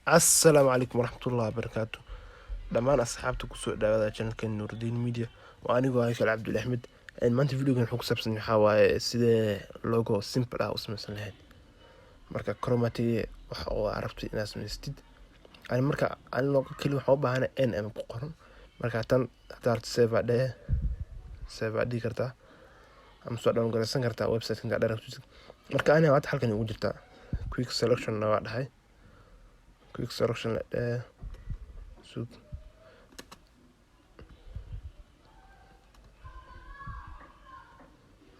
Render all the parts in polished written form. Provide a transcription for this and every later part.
Assalaamu calaykum waraxmatullahi wabarakaatu. Dhammaan asxaabta kusoo dhawaada channelka Nuruddin Media. Waa anigoo ah Kal Cabdul Axmed. Maanta videogan wuxuu ku saabsan waxaa waaye sidee logo simple ah u samaysan lahayd. Marka chromatic waxa oo aad rabtid inaad samaystid. Ani marka ani logo kali waxaan u baahanahay NM ku qoran. Marka tan hadaa rabto save aad dhehe, save aad dhihi kartaa ama soo download garaysan kartaa website intaad rabtid. Marka ani hadda halkan ugu jirtaa quick selection na waa dhahay. Quick selection la dhehe sug.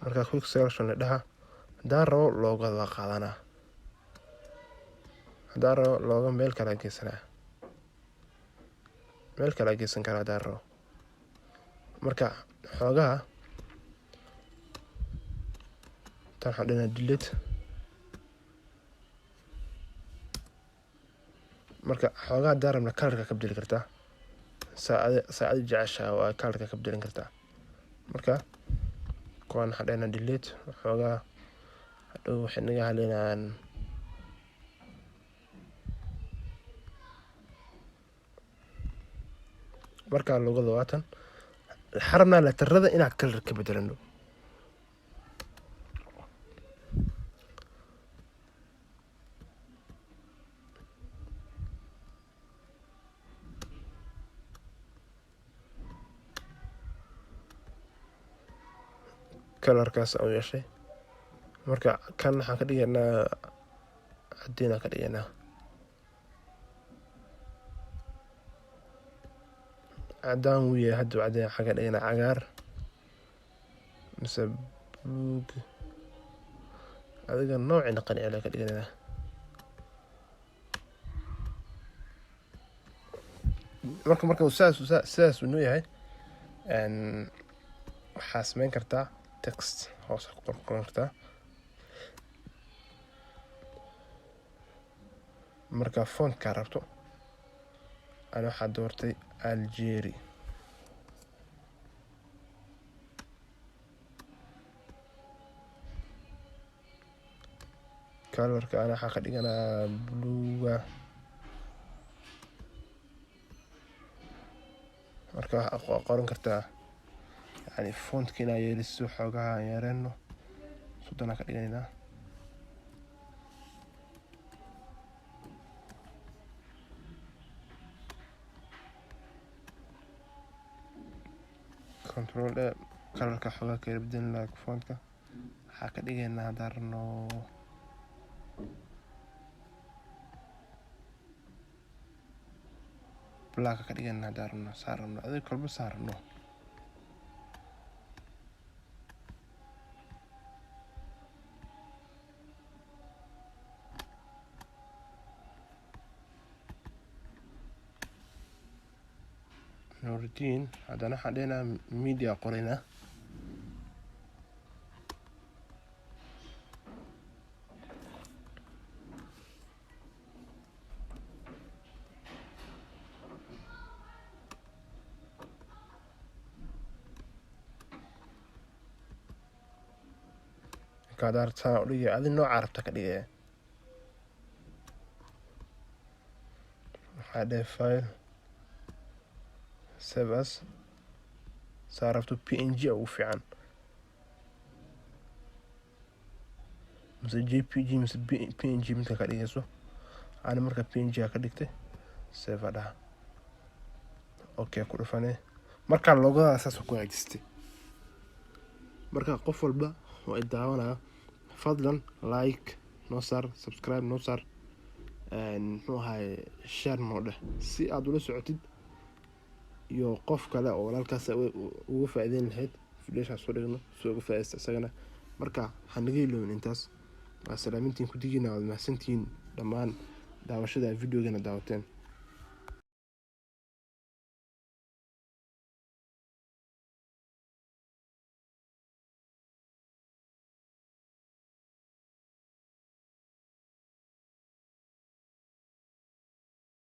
Marka quick selection la dhaha, haddaan rabo loogada waa qaadanaa, haddaan rabo looga meel kale geysanaa, meel kale geysan karaa haddaan rabo. Marka xoogaha tan waxaan dhinaa delete. Marka xoogaha haddaan rabna colorka ka bedeli kartaa, saa adi jeceshahay waa colorka ka bedelin kartaa. Marka kuwan waxaan dhehnaa delete. Xoogaa hadhow waxay naga haleynayaan. Marka loogada waatan, waxaan rabnaa letter-ada inaan color ka bedelano. Colorkaas aan u yeeshay. Marka kan waxaan ka dhigaynaa caddiin aan ka dhigaynaa. Caddaan wuu yahay hadda, caddaan waxaan ka dhigaynaa cagaar mise buluug, adiga noocii naqan ka dhiganaynaa. Marka sidaas uu noo yahay, waxaa samayn kartaa text hoos ku qoran kartaa. Marka fontka rabto, ani waxaa doortay Algeri. Colorka ana waxaa ka dhiganaa buluuga. Marka waxaa qoran kartaa yani fontka inaa yeeliso. Xoogaha aan yareeno, 30 aan ka dhiganaynaa. Control A, colorka xoogaa ka yara bedelin lahaa. Fontka waxaa ka dhigaynaa haddaan rabno black ka dhigaynaa, haddaan rabno saa rabno, adiga kolba saa rabno. Nuruddin. Haddana waxaan dhehnaa media qoraynaa. Marka hadaa rabto saan u dhigaya, adi nooca rabta ka dhigaya. Waxaa dhehe file, save as, saa rabto. PNG ugu fiican mise JPG mise PNG, midka ka dhigayso. Ani marka PNG aa ka dhigtay, save aa dhaha, okay ku dhufane. Marka loogada saas ku hagaajistay. Marka qof walba oo i daawanaya, fadlan like noo saar, subscribe noo saar, muxuu ahaye, share noo dheh si aad ula socotid iyo qof kale oo walaalkaas uga faa'iideyn lahayd videoshaan soo dhigno si uga faa'iidaysta isagana. Marka ha naga iloobin intaas. Waa salaamintiin ku digina, waad mahadsantihiin dhammaan daawashada videogana daawateen.